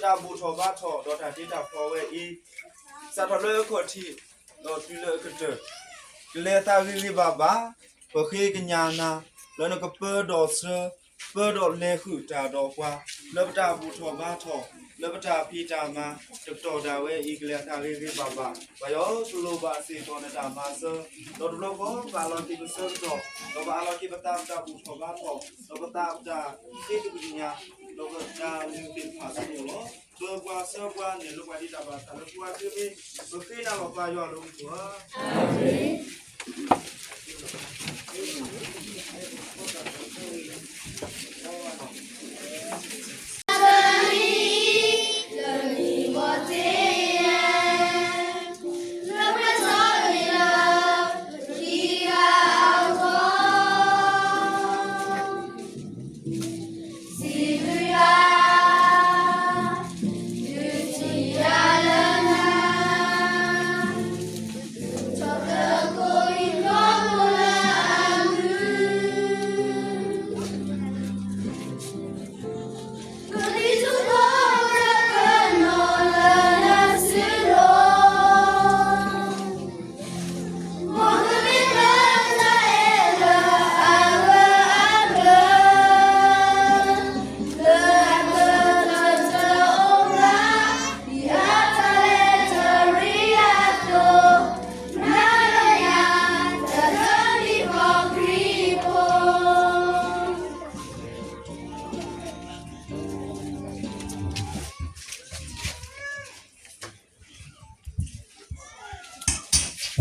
တၢ်ဘူၣ်ထီၣ်ဘါထီၣ် ဒီးတၢ်တ့တၢ်ဖျီဝဲအံၤ စးထီၣ်လၢအခီၣ်ထံး ဒီးတုၤလၢအကတၢၢ် ကလဲၤသးဂ့ၤဂ့ၤဘၣ်ဘၣ်, ပဃ့ကညးနၤ လၢနကပၢဒီးဆှၢ ပၢဒီးလဲၤဃုာ်တၢ်ဒီးပှၤ လၢပတၢ်ဘူၣ်ထီၣ်ဘါထီၣ် လၢပတၢ်ဖံးတၢ်မၤ တကတီၢ်ဒၣ်ဝဲအံၤ ကလဲၤသးဂ့ၤဂ့ၤဘၣ်ဘၣ်. ပၢ်ယွၤဧၢ, သိၣ်လိဘၣ်စ့ၢ်ကီးနတၢ်မၤစၢၤ, ဒီးတဘျီဃီ ပာ်လီၤက့ၤပဆၢကတီၢ်, ဒီးပာ်လီၤက့ၤပသးပတၢ်ဘူၣ်ထီၣ်ဘါထီၣ်, ဒီးပသးပတၢ်ဃ့ကညး, ဒီးပတၢ်လုၢ်သ့ၣ်တဖၣ်စ့ၢ်ကီးလီၤ. ပၢၤပှၤဆှၢပှၤန့ၢ်လၢပှၤဒ်တၢ်ဘၣ်သးလၢပှၤကမ့ၢ် ပဃ့နၤလီၤပၢ်ယွၤလၢမူခိၣ်ဧၢ. ပ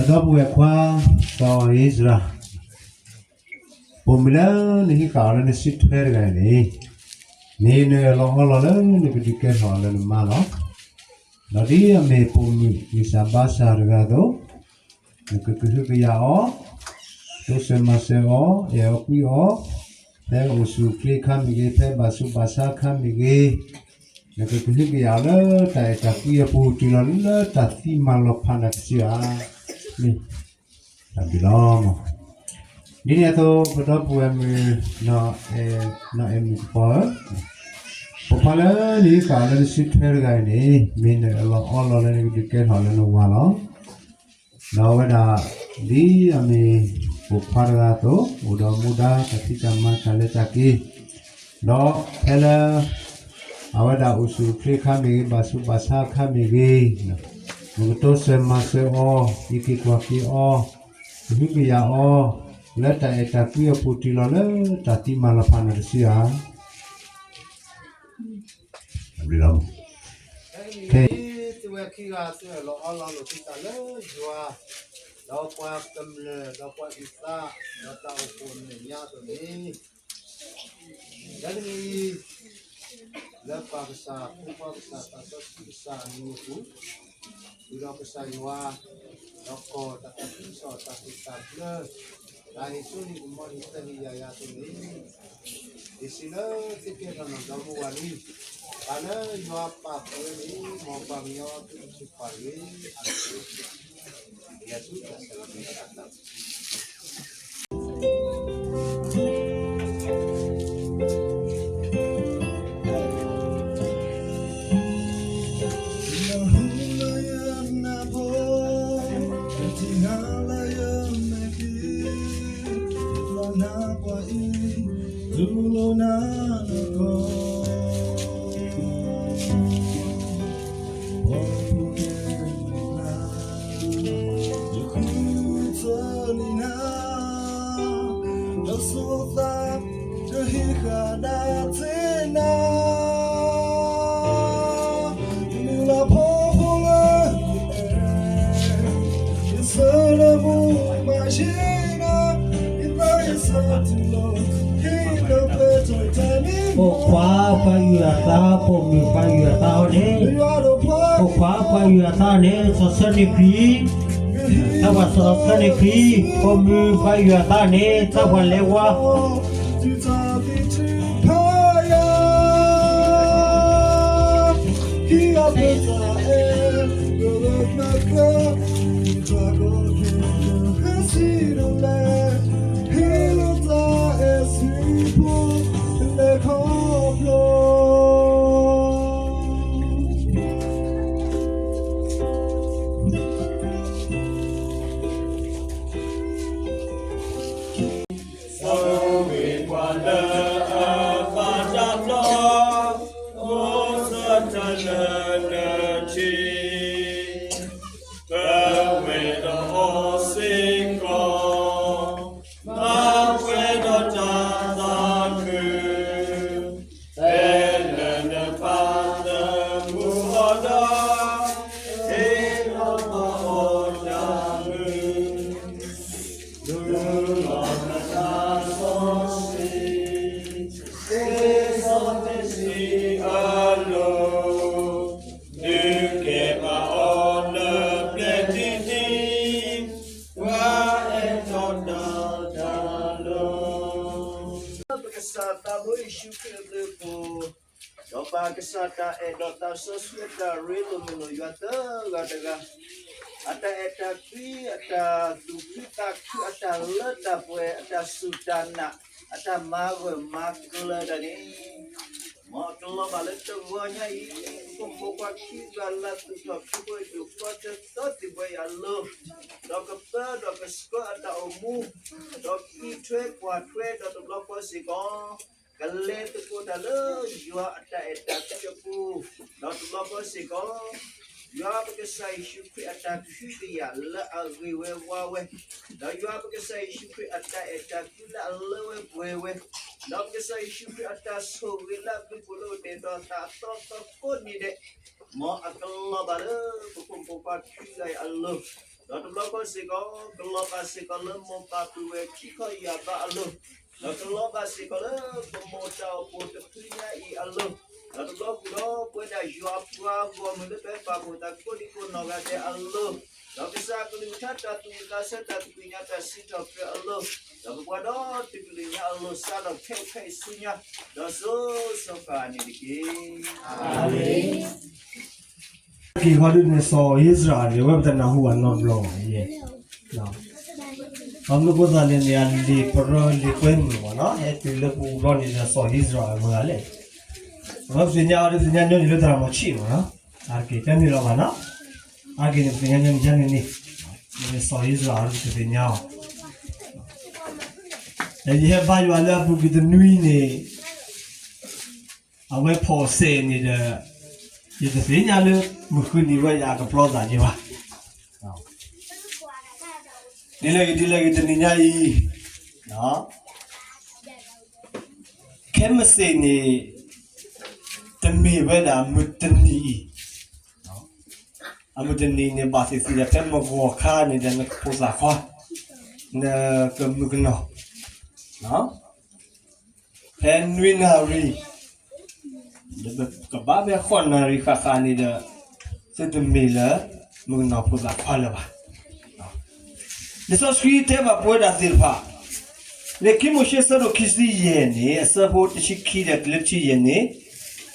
ဒီပုၢ်ဝဲၢ်ခွါ စီၤအံၣ်စရ့လး, ပိာ်မုၣ်လၢနဟံးဃာ်အီၤလၢနစုထွဲတဂၤန့ၣ်, မ့ၢ်နအၢၣ်လီၤအီလီၤလၢနကဒုးကဲထီၣ်အီၤလၢနမါလီၤ. ဒီးဒ်အမ့ၢ်ပိာ်မုၣ်ဂံၢ်စၢ်ဘါစၢ်တဂၤအသိး, နကကဟုကယာ်အီၤ, တိစၢၤမၤစၢၤအီၤ, အဲၣ်အီၤကွံအီၤ, ဖဲအိၣ်ဆူၣ်အိၣ်ချ့အခါမ့ၢ်ဂ့ၤ, ဖဲဘၣ်ဆူးဘၣ်ဆါအခါမ့ၢ်ဂ့ၤ, နကကဟုကယာ်အီၤလၢတၢ်အဲၣ်တၢ်ကွံအပူၤ တုၤလီၤလၢတၢ်သံမၤလီၤဖးနၤတစုဧါ. မ့ၢ်တၢ်ဘျုးလီၤ. ဒ်န့ၣ်အသိး ပဒီပုၢ်ဝဲၢ်မုၣ် နီၢ်အဲၣ်မုၣ်ကပီၤဧၢ, ပိာ်ခွါလၢနဟံးဃာ်အီၤလၢနစုထွဲတဂၤအံၤန့ၣ်, မ့ၢ်နအၢၣ်လီၤအီလီၤလၢနကဒုးကဲထီၣ်လၢနဝၤလီၤ. ဒီးအဝဲဒၣ် ဒ်အမ့ၢ်ပိာ်ခွါတဂၤအသိး, အိၣ်ဒီးမူဒါတၢ်ဖံးတၢ်မၤတၢ်လဲၤတၢ်က့ၤ, ဒီးဖဲလၢ အဝဲဒၣ်အိၣ်ဆူၣ်အိၣ်ချ့အခါမ့ၢ်ဂ့ၤ, ဘၣ်ဆူးဘၣ်ဆါအခါမ့ၢ်ဂ့ၤ, နကတိစၢၤမၤစၢၤအီၤ, ဟံးက့ၤကွၢ်က့ၤအီၤ, ကဟုကယာ်အီၤ, လၢတၢ်အဲၣ်တၢ်ကွံအပူၤ တုၤလီၤလၢတၢ်သံမၤလီၤဖးနၤတစုဧါ. ခဲအံၤ သုဝဲခံဂၤ သုအၢၣ်လီၤအီလီၤလိာ်သုသးလၢယွၤ, ဒီးပှၤကမျၢၢ်, ဒီးပှၤအုၣ်သး, ဒီးတၢ်အိၣ်ဖှိၣ်မဲာ်ညါအသိးန့ၣ်, လၢတနံၤအံၤ လၢပၢ်ကစၢ်, ဖိခွါကစၢ်, သးစီဆှံကစၢ်အမံၤအပူၤ, ဃုာ်ဒီးကစၢ်ယွၤ, ဒီးကီၢ်တၢ်သးခုကစီၣ်, တၢ်သူၣ်တၢ်ဘျၢ, တၢ်ဟ့ၣ်စိဟ့ၣ်ကမီၤ ဟ့ၣ်သၢဟ့ၣ်ယၤယၤအသိးန့ၣ်, ယစံးလၢသုကဲထီၣ်နီၢ်ဒီမါဝၤလံ, တၢ်လၢယွၤပာ်ဖျါဝဲန့ၣ် မ်ပှၤကညီသုတထုးဖးတဂ့ၤ, အၢၣ်စၢၤ ယဆူတၢ်ဆၢဂ့ၤဘၣ်တၢ်သး ယဃုထၢနံၤနၤ, ဒီးဆိးသး တဟံးဃာ်ဒၣ်သ့နၤ, မုၢ်လၢ်ဖီခိၣ်လၢ ယဆၢလၢမူမၤယ့နၤ, ယသးယဆၢတုၤလီၤ ဟ့ၣ်လၢပှဲၤထီၣ်တၢ်န့ၣ်, ပိာ်ခွါပှၤအုၣ်အသး, ပိာ်မုၣ်ပှၤအုၣ်အသးအီၤန့ၣ်, ပိာ်ခွါပှၤအုၣ်အသးန့ၣ် စီၤဆၢန့ၢ်ခရံာ်, သးပှၢ်စီၤဆၢန့ၢ်ခရံာ်, ပိာ်မုၣ်ပှၤအုၣ်အသးန့ၣ် သးပှၢ်လဲၤဝါ တုၤတၢ်သံထုးဖးယၤ, ဟံးအသးအဲၣ် လၢလၢကျဲကျဲ, တၢ်ကီက့ၤဟဲစံၣ်ဒ်လဲၣ်, ဟ့ၣ်လီၤတၢ်အဲၣ်စံဖိ လဲၤခီဖျိ ကစၢ်တၢ်အဲၣ်ဒီးသးစီဆှံအတၢ်ရ့လိာ်မုာ်လိာ်ယွၤသၢဂၤတဂၤ, အတၢ်အဲၣ်တၢ်ကွံ အတၢ်သူၣ်ခုသးခု အတၢ်လၢတၢ်ပှဲၤ အတၢ်စူၢ်တၢ်နာ် အတၢ်မၤဂၢၢ်မၤကျၢၤတၢ်န့ၣ် မ်အကလီၤဘၣ်လၢတဂီၤညါအံၤ ပဖိခွါခံဂၤလၢသူၣ်ထီၣ်ခူဖိးဒုးဖျီထီၣ်သီသံၣ်ဘှဲအလိၤ, ဒီးကပၢဒီးကဆှၢအတၢ်အိၣ်မူ, ဒီးကံထွဲကွၢ်ထွဲဒီးတဘျီဃီစ့ၢ်ကီး ကလဲၤသကိးတၢ်လၢယွၤအတၢ်အဲၣ်တၢ်ကွံအပူၤ, ဒီးတဘျီဃီစ့ၢ်ကီး ယွၤပကစၢ်ယ့ၣ်ၡူးခရံာ်အတၢ်ကဟုကယာ်လၢအဂ့ၤဝဲဝါဝဲ, ဒီးယွၤပကစၢ်ယ့ၣ်ၡူးခရံာ်အတၢ်အဲၣ်တၢ်ကွံလၢအလၢဝဲပှဲၤဝဲ, ဒီးပကစၢ်ယ့ၣ်ၡူးခရံာ်အတၢ်ဆိၣ်ဂ့ၤလၢအဘျုးအဖှိၣ်လၢအိၣ်တ့ၢ်ဒီးသးအသီသီကိးနံၤဒဲး, မ်အကလီၤဘၣ်လၢပခိၣ်ပဖိခွါခံဂၤအံၤအလိၤ, ဒီးတဘျီဃီစ့ၢ်ကီး ကလီၤဘၣ်စ့ၢ်ကီးလၢမိၢ်ပၢ်ပုၢ်ဝဲၢ်ခံခီယၢ်ဘါအလိၤ, ဒီးကလီၤဘၣ်စ့ၢ်ကီးလၢပမိၢ်တၢ်အိၣ်ဖှိၣ်တဖုညါအံၤအလိၤ, ဒီးတဘျီဃီဒီးပဝဲဒၣ်ယွၤအပှၤဂီၢ်မုၢ်လၢပပာ်ဖှိၣ်သးကိးဒံကိးနီၢ်ဂၤဒဲးအလိၤ, ဒီးကစၢ်အကလုၢ်ကထါတၢ်သူၣ်ဝံၣ်သးဆၢတၢ်သူၣ်ဖှံသးညီတၢ်စံးထီၣ်ပတြၢၤအလိၤ, ဒီးပပှၤဒီတကလုာ်ညါအလိၤ စးထီၣ်ဖဲခဲအံၤဆူညါ, ဒီးစိၤစိၤဃၣ်ဃၣ်န့ၣ်တက့ၢ်. အၤမ့ၣ်. က့ၤဃီဒုန့ၣ် စီၤဧ့စြၤန့ၣ် အဝဲပတနၢ်ဟူဘၣ်နီတဘျီဘၣ်ယဲ, ဒီးမနုၤအဃိသတးလဲၣ်န့ၣ် အလံာ်ပရၢလံာ်ကွဲမုာ်မးနီၤ ဟဲတုၤလၢပပူၤဘျီန့ၣ်ဒီး စီၤဧ့စြၤအမတၤဂၤလဲၣ်, အဝဲပသ့ၣ်ညါအီၤဒီး ပသ့ၣ်ညါညီနုၢ်လၢသရၣ်မုၣ်ဆံးမးနီၤ, အါတက့ၢ် တန့ၢ်လီၤဘၣ်နီၤ, အါတက့ၢ်န့ၣ် ပသ့ၣ်ညါညီနုၢ်ယါန့ၣ်န့ၣ်, မ့ၢ်စီၤဧ့စြၤအီၤဒီး ပသ့ၣ်ညါအီၤ ဒီးယဟဲဘါယွၤလၢအပူၤကွံာ်တနွံန့ၣ်, အဝဲဖီၣ်စဲးန့ၣ်ဒီး, ယတသ့ၣ်ညါလၢမုၢ်ဃုနံၤဝဲယၤကပျီသးယဲဘၣ်. ဒ်လဲၣ်ဂ့ၤဒ်လဲၣ်ဂ့ၤတနံၤညါအံၤ, ခဲမုၢ်ဆ့ၣ်န့ၣ်, တမ့ၢ်ဝဲဒၣ်မုၢ်တနံၤအံၤ အမုၢ်တနံၤန့ၣ် ဘၣ်သ့ၣ်သ့ၣ်ဒီး ဖဲမုၢ်ဂီၤခါန့ၣ်ဒီး နကဖိသၣ်ခွါ, နကမုၣ်ကနီၤ, ဖဲနွံနၣ်ရံၣ်, ကဘၣ်ဖဲဃိးနၣ်ရံၣ်ဃၣ်ဃၣ်န့ၣ်ဒီး, သုတမ့ၢ်လၢ မုၣ်ကနီၤဖိသၣ်ခွါလၢၤဘၣ်. လံာ်စီဆှံတဲဘၣ်ပဝဲဒၣ်သ့ၣ်တဖၣ်, လံာ်ခံမိၤၡ့ဆၢဒိၣ်ခံဆံယဲၢ်န့ၣ် အဆၢဖိတဆံခံဒီးတုၤလၢတဆံယဲၢ်န့ၣ်,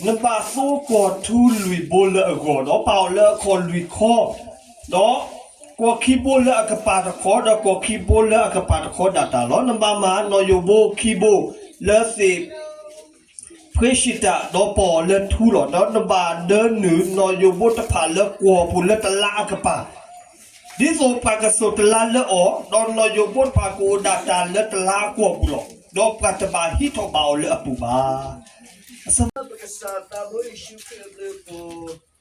နဘၣ်သိကီၢ်ထူလွံၢ်ဘိလၢအဂီၢ်, ဒီးပာ်အီၤလၢအခီၣ်လွံၢ်ခီ, ဒီးကီၢ်ခံဘိလၢအကပၤတခီ, ဒီးကီၢ်ခံဘိလၢအကပၤတခီဒၣ်တၢ်လီၤ. နဘၣ်မၤနီၣ်ယိာ်ဘိခံဘိလၢသ့ၣ် ဖှ့ၡံးတၢ်, ဒီးပာ်အီၤလၢထူလီၤ. ဒီးနဘၣ်ဒၢနုာ်နီၣ်ယိာ်ဘိတဖၣ်လၢကွီၢ်ပူၤလၢတလါအကပၤ, ဒ်သိးပှၤကစိာ်တလါလၢအီၤ, ဒီးနီၣ်ယိာ်ဘိတဖၣ်ကအိၣ်ဒၣ်တၢ်လၢတလါအကွီၢ်ပူၤလီၤ. ဒီးပှၤတဘၣ်ဟံးထီၣ်ဘၣ်အီၤလၢအပူၤဘၣ်. အဆၢပကစၢ်သးဘိယ့ၣ်ၡူးခရံာ်အဘျုးအဖှိၣ်